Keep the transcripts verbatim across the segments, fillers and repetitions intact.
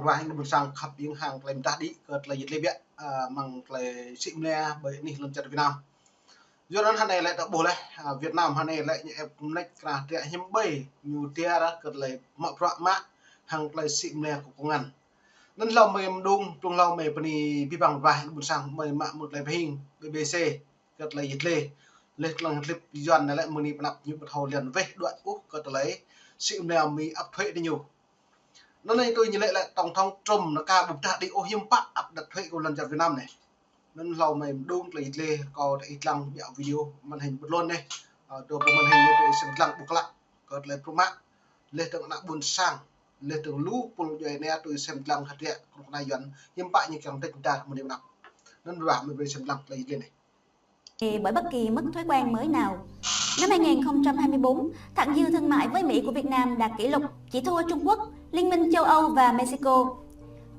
Wah, ƀing ƀôn sang khăp ƀing hăng tơlơi mơdah đĭ kơ tơlơi yit lĕ biă, a, mơ̆ng tơlơi sĭ mlĕ ƀơi anih lŏn čar Việt Nam. Yua anŭn hơnai lĕ ta ƀuh lĕ, a, Việt Nam hơnai lĕ ñu ĕp mơneč krah triă hiư̆m ƀơi ñu tiar kơ tơlơi mă bruă mă hăng tơlơi sĭ mlĕ kơ kông ngăn. Anŭn hlâo mơi mơđung, truh hlâo mơi bơni abih bang wah ƀôn sang mơi mă mơ̆ng tơlơi pơhing B B C kơ tơlơi yit lĕ. Lĕ tơlơi klip Yuan anai lĕ mơ̆ng anai pơ anăp ñu ƀu thâo lŏn weh đuaĭ ôh kơ tơlơi sĭ mlĕ Mi ăp thuế tơ ñu. Anŭn anai tui ñu lĕ lĕ tổng thống Trump anŭn ka ƀu pơdah đĭ ôh hiư̆m pă ăp đặt thuế kơ lŏn čar Việt Nam anai. Anŭn hlâo mơi mơđung tơlơi yit lĕ kâo dah ih lăng ƀiă video màn hình bơtlôn anai. Ơ, dŏ pơ màn hình anai tui sem lăng ƀu klă kơ tơlơi prŭ mă. Lĕ tơ̆ng ană ƀôn sang, lĕ tơ̆ng lu pul djuai anai tui sem lăng hơdră kơ ană Yuan hiư̆m pă ñu kiăng tĕk dar mơ̆ng anai pơ anăp. Anŭn wah mơi brơi sem lăng tơlơi yit lĕ anai. Bởi bất kỳ mức thuế quan mới nào. Năm hai nghìn không trăm hai mươi bốn, thặng dư thương mại với Mỹ của Việt Nam đạt kỷ lục, chỉ thua Trung Quốc, Liên minh châu Âu và Mexico.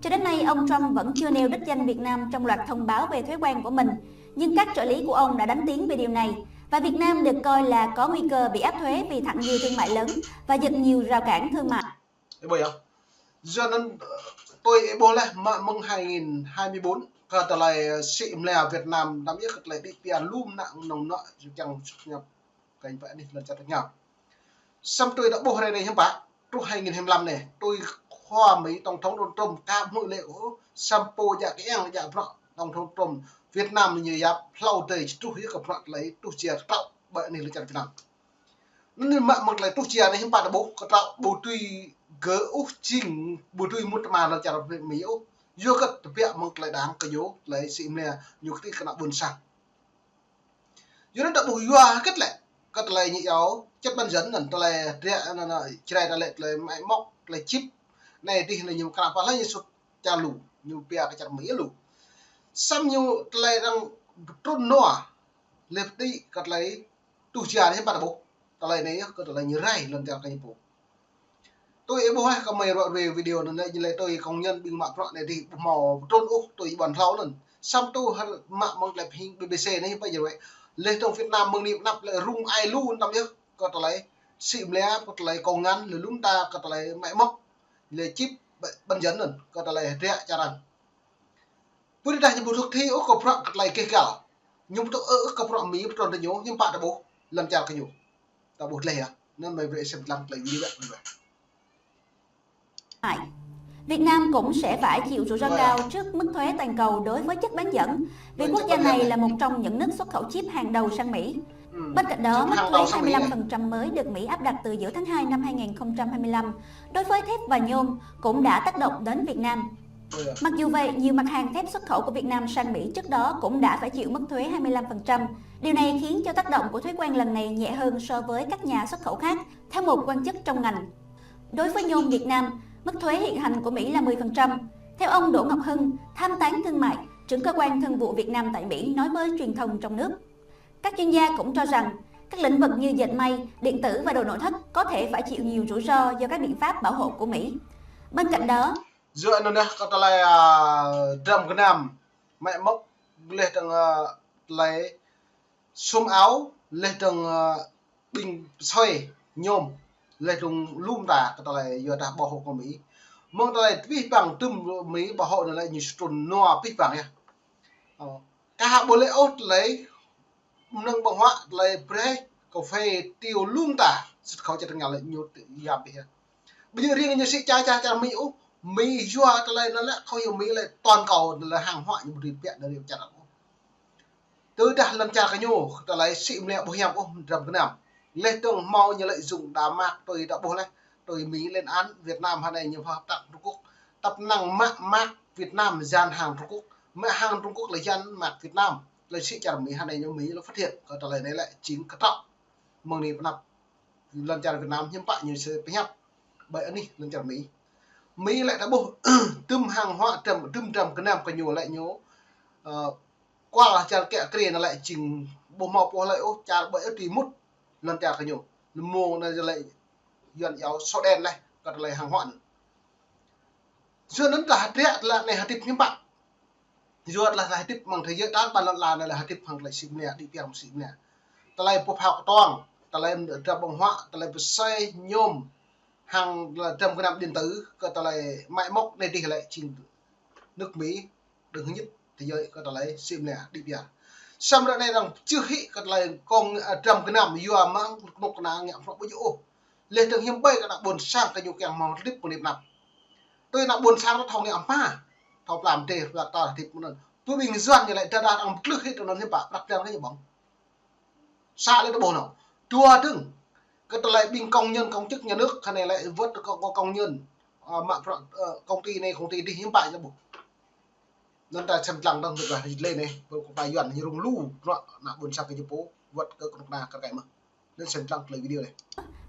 Cho đến nay, ông Trump vẫn chưa nêu đích danh Việt Nam trong loạt thông báo về thuế quan của mình, nhưng các trợ lý của ông đã đánh tiếng về điều này, và Việt Nam được coi là có nguy cơ bị áp thuế vì thặng dư thương mại lớn và dựng nhiều rào cản thương mại. Ơ, ƀuh yơh. Yua anŭn, ơ, tui ih ƀuh lĕ mă mơ̆ng hai nghìn hai mươi bốn kơ tơlơi, ơ, sĭ mlĕ Việt Nam năm yơh kơ tơlơi đĭ tiar lŏm ană nong nŏ yu kiăng suk ñăp kơ ƀơi anih lŏn čar Việt Nam. Samơ̆ tui ta ƀuh hrơi anai hiư̆m pă, truh hai nghìn hai mươi lăm anai, tui khua Mi tổng thống Donald Trump ka hmư̆ lĕ ôh, samơ̆ pô djă kơ eng djă bruă tổng thống Trump Việt Nam ñu yap hlâo dơi truh yơh kơ bruă tơlơi truh jia kơ trŏ ƀơi anih lŏn čar Việt Nam. Anŭn mă mơ̆ng tơlơi truh jia anai hiư̆m pă ta ƀuh, kơ ta ƀu tui gơ̆ ôh jing, ƀu tui mŭt tơma lŏn čar Mi ôh. Yua kơ tơbiă mơ̆ng tơlơi đang kơ ñu, tơlơi sĭ mlĕ ñu kơtĭ kơ ană ƀôn sang. Yua anŭn ta ƀuh yua hơget lĕ, kơ tơlơi ñu iâu chất bán dẫn anŭn tơlơi hơdră anŭn, anŭn, Jrai ta lĕ tơlơi máy móc, tơlơi chip. Anai dih anai ñu kơnăl pơlah ñu sut čar lu, ñu pia kơ čar Mi lu. Samơ̆ ñu tơlơi arăng pơtrŭn nua, lĕ pơđĭ kơ tơlơi truh jia anai hiư̆m pă ta ƀuh. Tơlơi anai yơh kơ tơlơi ñu rai lŏn čar kơ ñu pô. Tui ih ƀuh ăh kơ mơi ruă rui video anŭn lĕ ñu lĕ tui công nhân ƀing mă bruă anai dih ƀu hmâo pơtrŭn ôh tui ih ƀuăn hlâo anŭn. Samơ̆ tui hơr mă mơ̆ng tơlơi pơhing B B C anai hiư̆m pă ñu ruă. Lĕ tơ̆ng Việt Nam mơ̆ng anai pơ anăp lĕ rŭng ai lu anŭn tăm yơh kơ tơlơi sĭ mlĕ, kơ tơlơi kông ngăn, lĕ lŏm ta kơ tơlơi máy móc, lĕ chip, bán dẫn anŭn, kơ tơlơi hơdră čar arăng. Pơđĭ dah ñu ƀu thâo thâo ôh kơ bruă kơ tơlơi keh gal. Ñu ƀu thâo ôh kơ bruă Mi pơtrŭn tơ ñu, hiư̆m pă ta ƀuh lŏn čar kơ ñu. Ta ƀuh tơlơi yơh. Anŭn mơi brơi sem lăng tơlơi video ƀiă mơi. Việt Nam cũng sẽ phải chịu rủi ro cao trước mức thuế toàn cầu đối với chất bán dẫn, vì quốc gia này là một trong những nước xuất khẩu chip hàng đầu sang Mỹ. Bên cạnh đó, mức thuế hai mươi lăm phần trăm mới được Mỹ áp đặt từ giữa tháng hai năm hai nghìn không trăm hai mươi lăm đối với thép và nhôm cũng đã tác động đến Việt Nam. Mặc dù vậy, nhiều mặt hàng thép xuất khẩu của Việt Nam sang Mỹ trước đó cũng đã phải chịu mức thuế hai mươi lăm phần trăm. Điều này khiến cho tác động của thuế quan lần này nhẹ hơn so với các nhà xuất khẩu khác, theo một quan chức trong ngành. Đối với nhôm Việt Nam, mức thuế hiện hành của Mỹ là mười phần trăm. Theo ông Đỗ Ngọc Hưng, tham tán thương mại, trưởng cơ quan thương vụ Việt Nam tại Mỹ nói với truyền thông trong nước. Các chuyên gia cũng cho rằng, các lĩnh vực như dệt may, điện tử và đồ nội thất có thể phải chịu nhiều rủi ro do các biện pháp bảo hộ của Mỹ. Bên cạnh đó, Yua anŭn yơh kơ tơlơi, a, dram gơnam, máy móc, lĕ tơ̆ng, a, tơlơi sum ao, lĕ tơ̆ng, a, ƀing pơsơi, nhôm, lĕ tơ̆ng lŏm ta kơ tơlơi yua dah bảo hộ kơ Mi. Mơ̆ng tơlơi abih bang tŭm Mi bảo hộ anŭn lĕ ñu sut trŭn nua abih bang yơh. Ơ, kah ƀu lĕ ôh tơlơi mơnơ̆ng ƀơ̆ng huă, tơlơi brơi, kơphê, tiêu lŏm ta, xuất khẩu čar tơngal lĕ ñu yap bĕ yơh. Ƀu djơ̆ riêng ñu sĭ čar čar čar Mi ôh, Mi yua tơlơi anŭn lĕ, khối Mi lĕ toàn cầu anŭn lĕ hàng hóa ñu ƀu dưi biă anŭn rĭm čar ôh. Tơdah lŏn čar kơ ñu, tơlơi sĭ mlĕ ƀu hiam ôh dram gơnam. Lĕ tơ̆ng hmâo ñu lợi dụng đa mơak tui ta ƀuh lĕ, tui Mi lên án Việt Nam hơnai ñu hợp tác Trung Quốc. Tăp năng mă mơak Việt Nam jan hàng Trung Quốc, mă hàng Trung Quốc lĕ jan mơak Việt Nam. Tơlơi sĭ čar Mi hơnai ñu Mi lĕ phát hiện kơ tơlơi anai lĕ jing kơtrŏ. Mơ̆ng anai pơ anăp lŏn čar Việt Nam hiư̆m pă ñu sĭ pơhiăp ƀơi anih lŏn čar Mi. Mi lĕ ta ƀuh tŭm hàng hóa dram, tŭm dram gơnam kơ ñu lĕ ñu, ơ, kual čar kiă kriê anŭn lĕ jing ƀu hmâo pô hlơi ôh čar ƀơi ôh tui mŭt lŏn čar kơ ñu. Lĕ mơ̆ng anŭn lĕ Yuan iâu sổ đen lĕ kơ tơlơi hàng hóa anŭn. Yua anŭn tơlơi hơdră tơlơi anai hơdip hiư̆m pă. Yua tơlơi hơdip mơ̆ng thế giới ta ƀăn lŏn la anai lĕ hơdip hăng tơlơi sĭ mlĕ, đĭ tiar mơ̆ng sĭ mlĕ. Tơlơi pơphao kơtuang, tơlơi dram ƀơ̆ng huă, tơlơi pơsơi nhôm, hăng tơlơi trăm gơnam điện tử, kơ tơlơi máy móc anai dih lĕ jing nước Mỹ đứng thứ nhất thế giới kơ tơlơi sĭ mơnia đĭ biă. Samơ̆ ră anai arăng čưh hĭ kơ tơlơi kông, a, trăm gơnam yua mơ̆ng kơnuk kơna ngă prăk ƀu djơ̆ ôh. Leh dơ̆ng hiư̆m ƀơi kơ ană ƀôn sang kơ ñu kiăng hmâo hơdip pơnip năp. Tui ană ƀôn sang ta thâo ngă hma, thâo pla mơdê, pla ta hơdip mơ̆n. Tui ƀing Yuan ñu lĕ dah dah arăng pơtlưh hĭ tui anŭn hiư̆m pă, prăk lĕ ñu ƀơ̆ng. Sa lĕ tơ ƀuh nao. Dua dơ̆ng. Kơ tơlơi ƀing công nhân, công chức nhà nước, kơ anai lĕ wơ̆t kơ, kơ công nhân, ơ, mă prăk, ơ, công ty anai, công ty dih hiư̆m pă ñu ƀuh. Anŭn ta sem lăng dơ̆ng tơdah lĕ anai, ƀơi kơ pla Yuan ñu rŭng lu, prăk ană ƀôn sang kơ ñu pô, wơ̆t kơ kơnuk kơna kar kaĭ mơ̆n. Anŭn sem lăng tơlơi video anai.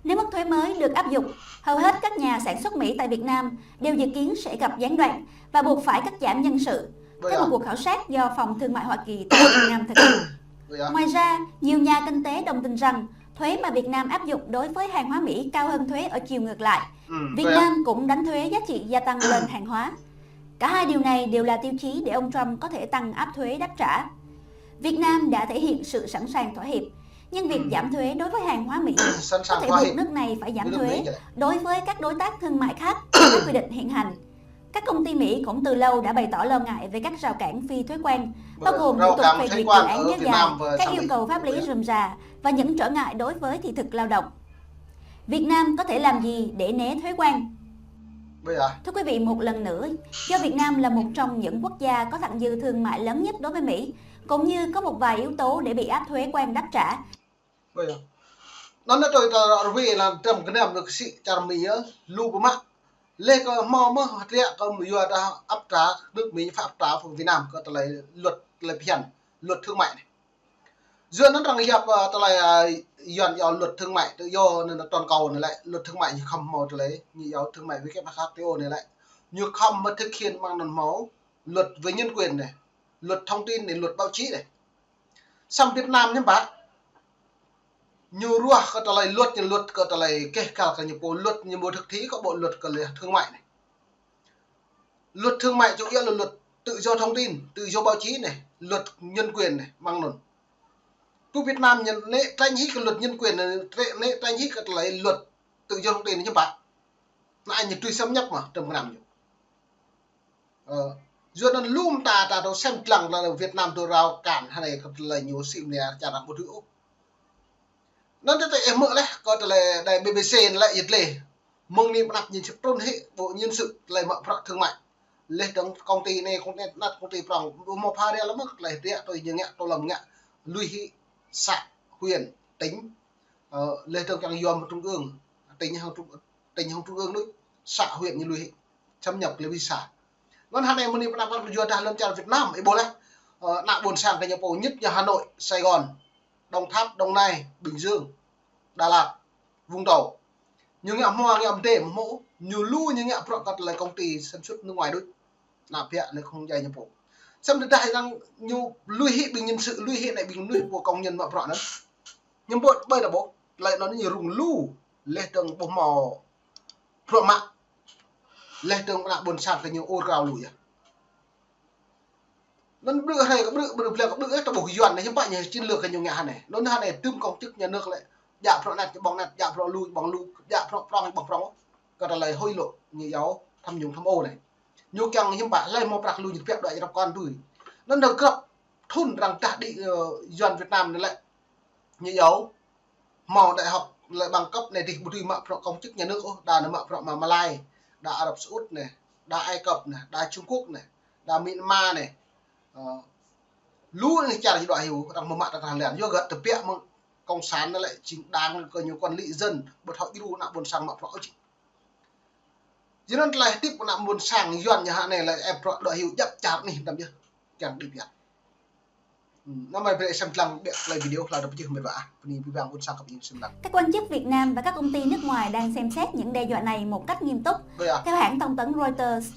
Nếu mức thuế mới được áp dụng, hầu hết các nhà sản xuất Mỹ tại Việt Nam đều dự kiến sẽ gặp gián đoạn và buộc phải cắt giảm nhân sự, theo một cuộc khảo sát do Phòng Thương mại Hoa Kỳ tại Việt Nam thực hiện. Ngoài ra, nhiều nhà kinh tế đồng tình rằng thuế mà Việt Nam áp dụng đối với hàng hóa Mỹ cao hơn thuế ở chiều ngược lại. Việt Nam cũng đánh thuế giá trị gia tăng lên hàng hóa. Cả hai điều này đều là tiêu chí để ông Trump có thể tăng áp thuế đáp trả. Việt Nam đã thể hiện sự sẵn sàng thỏa hiệp, nhưng việc giảm thuế đối với hàng hóa Mỹ có thể buộc nước này phải giảm thuế đối với các đối tác thương mại khác theo các quy định hiện hành. Các công ty Mỹ cũng từ lâu đã bày tỏ lo ngại về các rào cản phi thuế quan, bao gồm thủ tục phê duyệt dự án kéo dài, các yêu cầu pháp lý rườm rà và những trở ngại đối với thị thực lao động. Việt Nam có thể làm gì để né thuế quan? Thưa quý vị, một lần nữa, do Việt Nam là một trong những quốc gia có thặng dư thương mại lớn nhất đối với Mỹ, cũng như có một vài yếu tố để bị áp thuế quan đáp trả. Anŭn tui ta ră ruai lĕ trăm gơnam kơ sĭ čar Mi yơh, lu pơmă. Leh kơ hmâo mơ̆ hơdră kơ yua dah áp trả, nước Mỹ phải áp trả phung Việt Nam kơ tơlơi luật, tơlơi phiăn, luật thương mại anai. Yua anŭn arăng yap, ơ, tơlơi, ơ, Yuan yua luật thương mại tự do anŭn toàn cầu anai lĕ, luật thương mại ñu khŏm hmâo tơlơi, ñu yua thương mại W T O anai lĕ. Ñu khŏm mă thực hiện mơ̆ng anŭn hmâo luật về nhân quyền anai, luật thông tin anai, luật báo chí anai. Samơ̆ Việt Nam ñu ƀă, ñu ruah kơ tơlơi luật, ñu luật kơ tơlơi keh kal kơ ñu pô, luật ñu ƀu thực thi kơ bộ luật kơ lĕ thương mại anai. Luật thương mại chủ yếu là luật tự do thông tin, tự do báo chí anai, luật nhân quyền anai, mơ̆ng anŭn. Tơ Việt Nam ñu anai tránh hĭ kơ luật nhân quyền anai, tránh, anai tránh hĭ kơ tơlơi luật tự do thông tin anai ñu ƀă. Anai ñu tui xâm nhập mơ̆, trăm gơnam ñu. Ơ, yua anŭn lŏm ta, ta thâo sem lăng lĕ Việt Nam tơ rào cản hơnai kơ tơlơi ñu sĭ mơnia čar arăng ƀu tui ôh. Anŭn tơ tơ ih hmư̆ leh, kơ tơlơi đài B B C lĕ yit leh. Mơ̆ng anai pơ anăp ñu čơp trŭn hĭ bộ nhân sự tơlơi mă prăk thương mại. Leh dơ̆ng công ty anai, công ty anŭn, công ty prŏng, ƀu hmâo pha ria lăm mơ̆ tơlơi hơdră tui ñu ngă, tui lăm ngă. Lui hĭ xã, huyện, tỉnh. Ơ, leh dơ̆ng kiăng yom trung ương, tỉnh hăng trung, tỉnh hăng trung ương đôč, xã, huyện ñu lui hĭ. Xâm nhập lĕ visa. Anŭn hơnai mơ̆ng anai pơ anăp yua dah lăm čar Việt Nam, ih ƀuh leh. Ơ, ană ƀôn sang kơ ñu pô nhất ñu Hà Nội, Sài Gòn, Đồng Tháp, Đồng Nai, Bình Dương, Đà Lạt, Vũng Tàu. Ñu ngă hmua ngă mơdê mơ̆, ñu lu ñu ngă prăk kơ tơlơi công ty sản xuất nước ngoài đôč. Ană ƀiă lĕ khŏm djai ñu pô. Samơ̆ tơdah arăng ñu lui hĭ ƀing nhân sự, lui hĭ anai ƀing lui pô công nhân mă prăk anŭn. Ñu ƀu ƀơi ta ƀuh, tơlơi anŭn ñu rŭng lu, leh dơ̆ng ƀu hmâo prăk mă. Leh dơ̆ng ană ƀôn sang kơ ñu ur krao lu yơh. Anŭn ƀrư̆ hrơi kơ ƀrư̆, ƀrư̆ blan kơ ƀrư̆, ơ, ta ƀuh Yuan anai hiư̆m pă ñu chiến lược kơ ñu ngă hơnai. Anŭn hơnai tơm công chức nhà nước lĕ, djă prăk anai či ƀơ̆ng anai, djă prăk lu či ƀơ̆ng lu, djă prăk prŏng či ƀơ̆ng prŏng. Kơ tơlơi hối lộ, ñu yua tham nhũng tham ô anai. Ñu kiăng hiư̆m pă, hlơi hmâo prăk lu ñu pĕk đuaĭ rap kơn tui. Anŭn dah grăp thŭn arăng dah đĭ, ơ, Yuan Việt Nam anai lĕ. Ñu yua hmâo đại học lĕ bằng cấp anai dih ƀu dưi mă prăk công chức nhà nước ôh, đa anai mă prăk mơ̆ng Malai, đa Arab Saudi anai, đa Ai Cập anai, đa Trung Quốc anai, đa Myanmar anai. Ơ, lu anai čar ñu đuaĭ hyu, arăng hmâo mă ta krah lĕ, yua gơ̆ tơbiă mơ̆ng cộng sản anai lĕ, chính đảng kơ ñu quản lý dân, ƀu thâo djru ană ƀôn sang mă prăk ôh čih. Yua anŭn tơlơi hơdip ană ƀôn sang Yuan ñu hơnai lĕ ĕp prăk đuaĭ hyu djăp čar anai tăm yơh. Kiăng đĭ biă. Ơ, anăm ai brơi sem lăng biă tơlơi video hlâo dơ̆ng pơjing mĕt wa ah. Bơni abih bang ƀôn sang kơ ƀing sem lăng. Các quan chức Việt Nam và các công ty nước ngoài đang xem xét những đe dọa này một cách nghiêm túc, theo hãng thông tấn Reuters.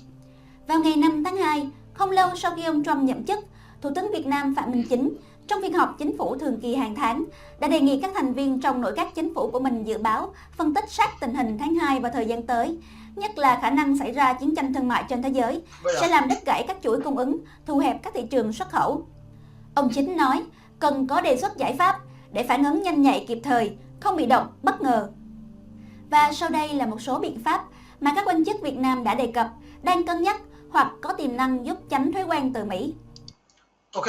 Vào ngày năm tháng hai, không lâu sau khi ông Trump nhậm chức, Thủ tướng Việt Nam Phạm Minh Chính trong phiên họp chính phủ thường kỳ hàng tháng, đã đề nghị các thành viên trong nội các chính phủ của mình dự báo, phân tích sát tình hình tháng hai và thời gian tới, nhất là khả năng xảy ra chiến tranh thương mại trên thế giới, sẽ làm đứt gãy các chuỗi cung ứng, thu hẹp các thị trường xuất khẩu. Ông Chính nói, cần có đề xuất giải pháp để phản ứng nhanh nhạy kịp thời, không bị động, bất ngờ. Và sau đây là một số biện pháp mà các quan chức Việt Nam đã đề cập, đang cân nhắc hoặc có tiềm năng giúp tránh thuế quan từ Mỹ. Ok,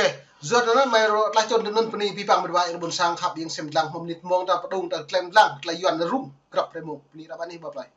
yua anŭn mơ̆ ră tơlơi čun anŭn bơni abih bang mơ̆ng ƀing ƀôn sang khăp ƀing sem lăng hmâo mơnit mông ta pơdŏng ta klem lăng tơlơi Yuan rŭng grăp rơmông bơni ră anai ƀă plơi.